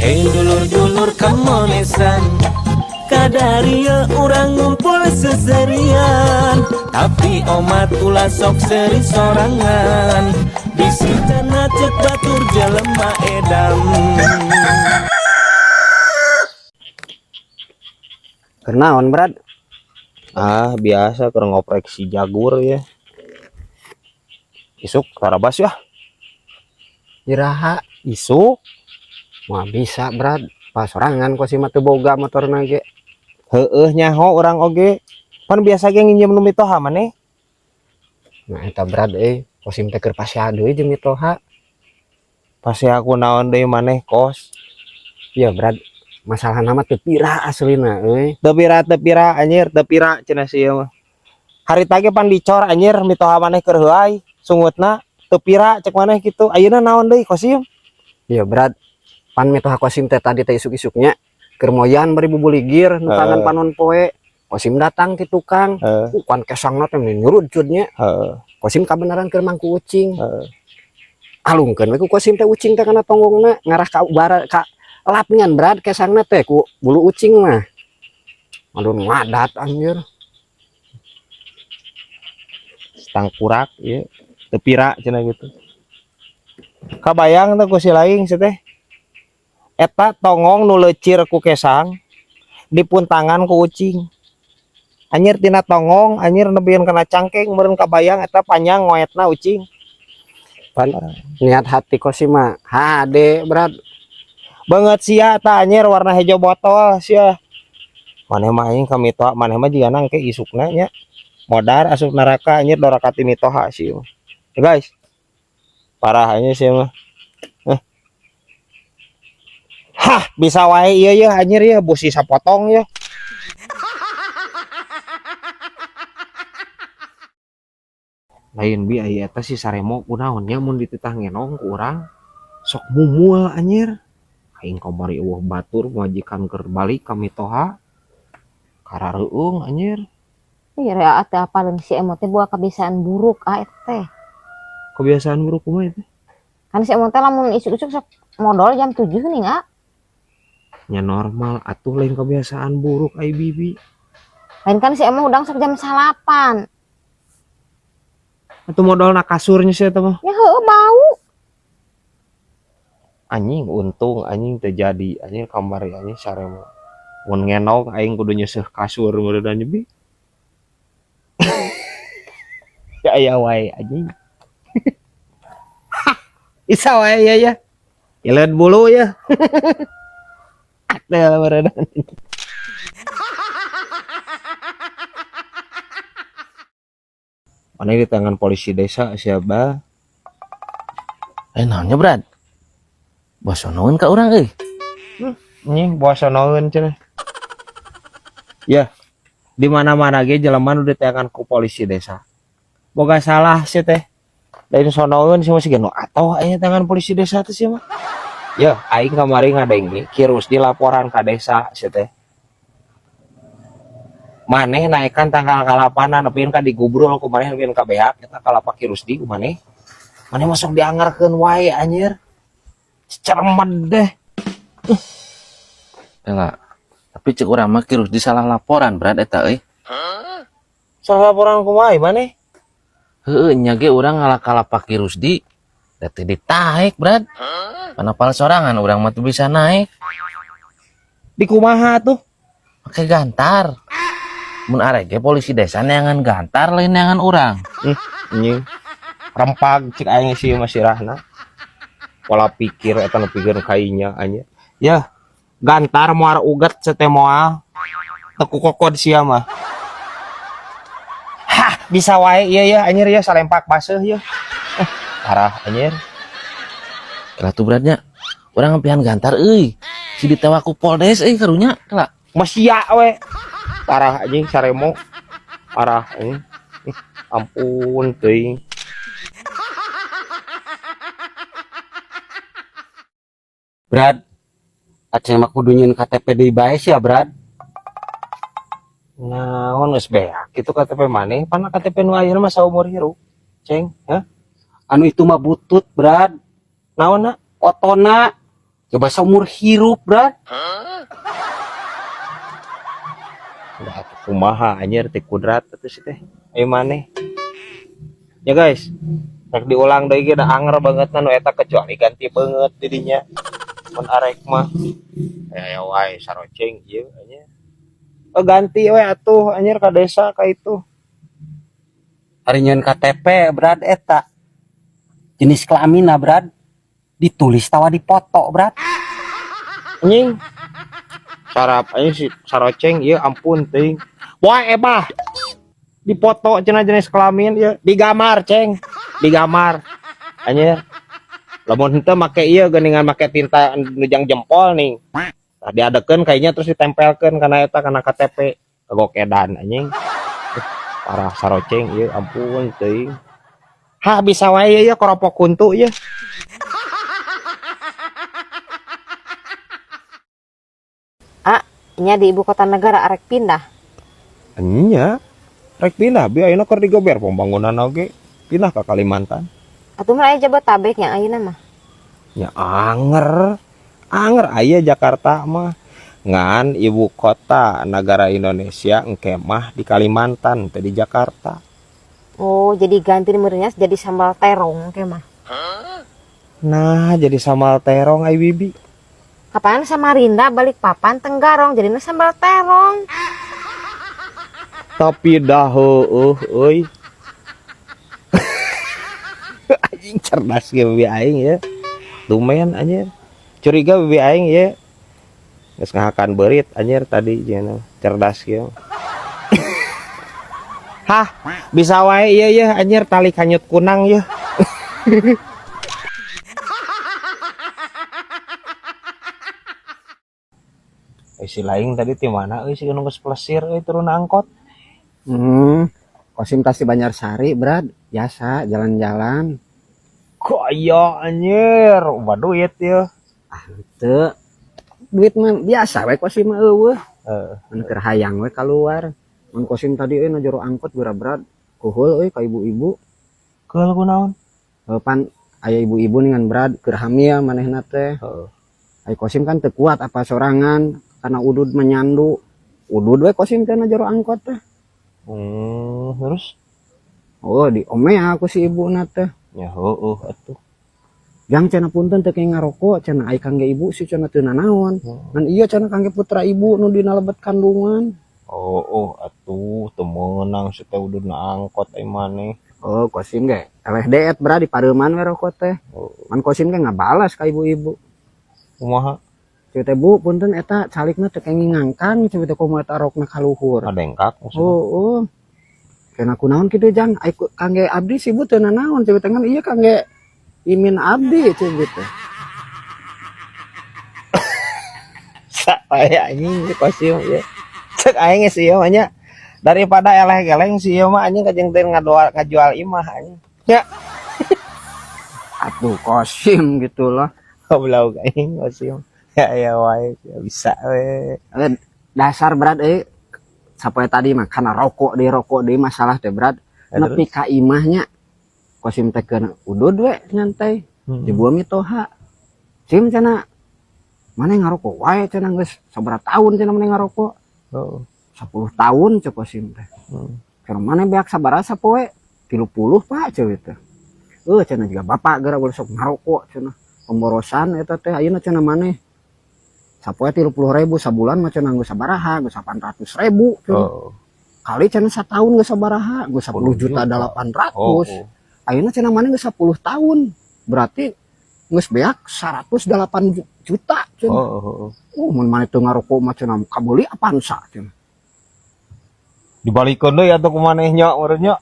Dulur-dulur kamonesan, kadaria urang ngumpul seserian. Tapi omat ulah sok seri sorangan, bisi cenah cek batur jelema edan. Kenaon, Brad? Ah, biasa keur ngoprek si Jagur ya. Isuk tarabas ya. Iraha? Isuk. Moal bisa, Brad. Pas sorangan kok si mah teu boga motorna ge. Heueuh, nyaho urang oge. Pan biasa ge nginjem nu mitoha maneh. Nah, eta, Brad, euy, Kosim teh keur pasea deui jeung mitoha. Pasea ku naon deui maneh, Kos? Iya, Brad. Masalahna mah teu pira aslina euy. Teu pira, teu pira anjir, teu pira cenah si ieu mah. Harita ge pan dicor anjir mitoha maneh keur heuay, sungutna teu pira cek maneh kitu. Ayeuna naon deui, Kosim? Iya, Brad. Pan mitoha Kosim teh tadi teh isuk-isuknya keur moyan bari bubuligir nukangan panon poe. Kosim datang ti tukang. Kan kesangna teh nyurudcud nya. Kosim kabeneran keur mangku ucing. Alungkeun we ku Kosim teh ucing teh kana tonggongna ngarah ka bara ka lapngan, Brad, kesangna teh ku bulu ucing mah. Aduh, ngadat anjir. Tangkurak ieu teu pira cenah gitu. Kabayang teh ku si laing si teh. Eta tonggong nu leucir ku kesang dipuntangan ku ucing. Anjir tina tonggong anjir nepikeun kana cangkeng meureun kabayang eta panjang ngoetna ucing. Pan niat hati Kosim mah hade, Brad. Banget sia eta anjir warna hejo botol sia. Maneh mah anjing ka mitoha maneh mah jigana engke isukna nya. Modar asup neraka anjir doraka ti mitoha sia. Ya guys. Parah anjir sia mah. Hah, bisa wae ieu ye anjir ye busi sapotong ye. Lain bi aya eta si Saremo kunaon nya mun dititah ngenong ku urang sok mumul anjir. Aing kamari eueuh batur majikan keur balik ka mitoha. Karareueung anjir. Iya, rea teh apaleun si Emo teh boga kebiasaan buruk ah eta teh. Kebiasaan buruk kumaha itu? Kan si Emo teh lamun isuk-isuk sok modal jam 7 nih, ah. Nya normal atuh lain kebiasaan buruk ai bibi. Lain kan si Emo udang sok jam 9. Atuh modalna kasurnya sih eta mah. Ya heueuh bau. Anjing untung anjing teu jadi anjing kamari anjing saremo. Mun ngenong aing kudu nyeuseuh kasur meureun bi. Ya aya wae anjing. Isa wae ya ya. Ileun bulu ya. Atel meureun. Mana di tangan polisi desa siapa? Naonnya, Brad? Bosonoeun ka urang euy. Nying bosonoeun cenah. Ya, di mana-mana ge jelema nu diteangan ku polisi desa. Boga salah sih teh. Lain sonoeun sih masih nu atoh aya tangan polisi desa teh sih mah. Ya, aing kamari ngadenge Ki Rusdi laporan ka desa sih teh. Maneh naekan tanggal kalapanan nepikeun ka digubrul ku maneh nepikeun ka beak eta kalapa Ki Rusdi ku maneh. Maneh masuk diangarkeun wae anjir. Cermed deh. Enggak. Tapi cek urang mah Ki Rusdi salah laporan, Brad, eta euy. Salah laporan kumaha maneh? Heueuh, nya ge urang ngalakalapa Ki Rusdi da teu ditaek, Brad. Panapal sorangan urang mah teu bisa naik. Di kumaha tuh? Make gantar. Mun arek ge polisi desa neangan gantar lain neangan urang. Anjing. Rempag cek aing sih masih rahna. Pola pikir eta nu pikeun kainya anjir. Ya, gantar moal uget sete moal. Teu ku kokod sia mah. Hah, bisa wae ieu ya anjir ya salempak baseuh ya. Parah anjir. Kela tuh beratnya. Urang ngampihan gantar euy. Si ditewak ku Poldes euy karunya kela. Masia we. Parah anjing saremo. Parah anjing. Ih, ampun teuing. Brad, aceh mah kudu nyieun KTP deui bae sia, Brad. Naon geus beak kitu KTP maneh, pan KTP nu ayeuna mah saumur hirup. Ceng, hah? Anu itu mah butut, Brad. Naonna? Otona. Coba saumur hirup, Brad. Udah atuh kumaha anjir ti kudrat atuh si teh. Ayo maneh. Ya guys, rek diulang deui ge da anger banget nu eta kecuali ganti banget didinya. Mun arek mah aya wae saroceng ieu anjir. Oh, ganti we atuh anjir ka desa ka itu. Ari nyeun KTP, Brad, eta. Jenis kelaminna, Brad. Ditulis tawa dipoto, Brad. Anjing. Sarap anjing si saroceng ieu ampun teuing. Wah ebah. Dipoto cenah jenis kelamin ieu, digambar ceng. Digambar. Anjir. Lamun henteu make ieu geuningan make tinta nujang jempol nih. Nah, diadekeun kayaknya terus ditempelkeun kana eta kana KTP. Kagok edan anjing. Parah saroceng ieu ampun teuing. Hah bisa wae ieu koropok kuntu ieu. Ah, nya di ibu kota negara arek pindah. Enya. Rek pindah bi ayeuna keur digober pembangunan oge pindah ke Kalimantan. Atuh mah aya Jabotabek nya ayeuna mah. Ya anger. Anger aya Jakarta mah. Ngan ibu kota negara Indonesia engke mah di Kalimantan teu di Jakarta. Oh, jadi ganti meureunnya jadi sambal terong engke mah. Nah, jadi sambal terong ai bibi. Kapan Samarinda Balikpapan Tenggarong jadinya sambal terong. Tapi dah heueuh euy. Anjing cerdas ge bibi aing ya. Lumayan anjir. Curiga bibi aing ya. Geus ngahakan beurit anjir tadi jeung cerdas ge. Hah, bisa wae ieu yeuh anjir tali kanyut kunang yeuh. Si laing tadi ti mana euy si nu geus plesir euy turun angkot. Kosim tas di Banjarsari, Brad. Biasa jalan-jalan. Kaya anjir, loba duit yeuh. Ah, teu. Duit mah biasa we Kosim mah eueuh. Heeh. Mun keur hayang we keluar. Mun Kosim tadi euy na jero angkot geura Brad. Kuhul euy ka ibu-ibu. Keul kunaon? Heuh, pan aya ibu-ibu ningan Brad keur hamil manehna teh. Heeh. Ai Kosim kan teu kuat apa sorangan karena udud menyandu. Udud we Kosim teh na jero angkot teh. Terus? Oh, di omea aku si ibu na teh. Ya heueuh atuh. Jang cenah punten teu kenging ngarokok cenah ai kangge ibu sih cenah teu nanaon. Ngan ieu cenah kangge putra ibu nu dina lebet kandungan. Oh, oh atuh teu meunang si teh ududna angkot ai maneh. Oh, Kosim ge eleh deet Brad di pareuman we rokok teh. Oh. Ngan Kosim ge ngabalas ka ibu-ibu. Kumaha? Ceu teh bu punten eta calikna teu kenging ngangkang ceu teh komo eta rokna kaluhur. Ngadengkak maksudna. Oh, oh. Kena kunaon kitu jang ai kangge abdi si bu teu nanaon ceu teh ngan ieu kangge imin abdi ceu teh. Sae anjing si Kosim ieu. Cek aing geus ieu mah nya. Daripada eleh geleng si ieu mah anjing kajeng teh ngajual imah anjing. Ya. Atuh Kosim gitu loh. Goblok anjing Kosim. Ya ya wae ya bisa we. Dasar Brad euy. Sampai tadi mah karena rokok deui masalah teh Brad. Ya, Nepi terus? ka imahnya Kosim teh keuna udud we nyantai. Dibuang mitoha. Sim cenah maneh ngarokok wae cenah geus sabaraha tahun cenah maneh ngarokok. Heeh. 10 tahun cek Kosim teh. Cenah maneh beak sabaraha sapoe? 30 Pak cek teh. Cenah juga bapak geura ulah sok ngarokok cenah. Pemborosan eta teh ayeuna cenah maneh. Sapoe 30.000 sabulan mah cenah geus sabaraha? Geus 800.000 cenah. Oh. Kali cenah satahun geus sabaraha? Geus sepuluh juta delapan ratus. Oh, oh. Ayeuna cenah maneh geus 10 tahun. Berarti geus beak 108 juta cenah. Oh, oh, oh. Mun maneh teu ngarokok mah cenah kabeuli Avanza cenah. Dibalikeun deui atuh ku maneh nya meureun nya.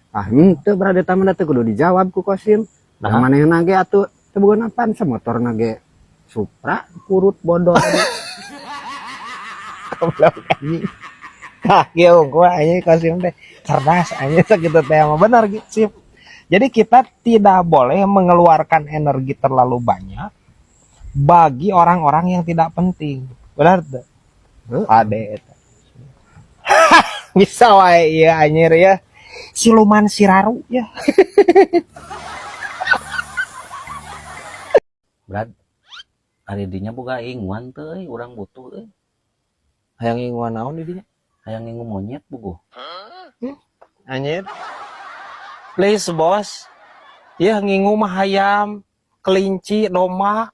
Ah, henteu berada eta mah teu kudu dijawab ku Kosim. Nah. Nah, manehna ge atuh teu boga Avanza motorna ge Supra kurut bodoh. Goblok anjing. Tah, kieu gua anjing Kosim teh cerdas anjing sakitu teh mah bener gitu sip. Jadi kita tidak boleh mengeluarkan energi terlalu banyak bagi orang-orang yang tidak penting. Benar tuh? Heeh. Ade eta. Bisa wae ieu anjir ya. Siluman siraru ya. Brad. Ari dinya boga inguan teu euy, urang butuh euy. Hayang inguan naon di dinya? Hayang ngingu monyet bugo. Anjir. Please, bos. Ya ngingu mah hayam, kelinci, domba.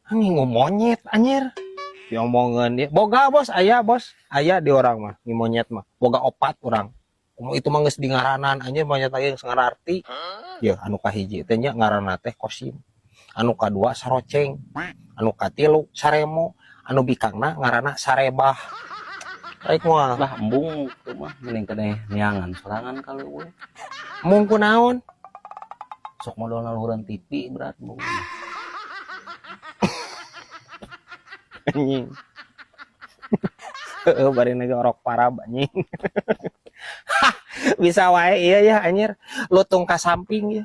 Ngingu monyet anjir. Diomongeun dia. Boga bos, aya bos. Aya di urang mah, ngingu monyet mah. Boga opat urang. Komo itu mah geus di ngaranan anjir monyet aya geus ngararti. Ya anu kahiji teh nya ngaranna teh Kosim. Anu kadua Saroceng. Anu katilu Saremo. Anu bikangna ngaranna Sarebah. Baik moal. Lah embung tuh mah mending keneh neangan sorangan kalau we. Mung kunaon? Sok modal luhureun TV berat embung. Anjing. Heeh, bari ge orok parab anjing. Bisa wae iya ya anjir. Lutung ka samping ya.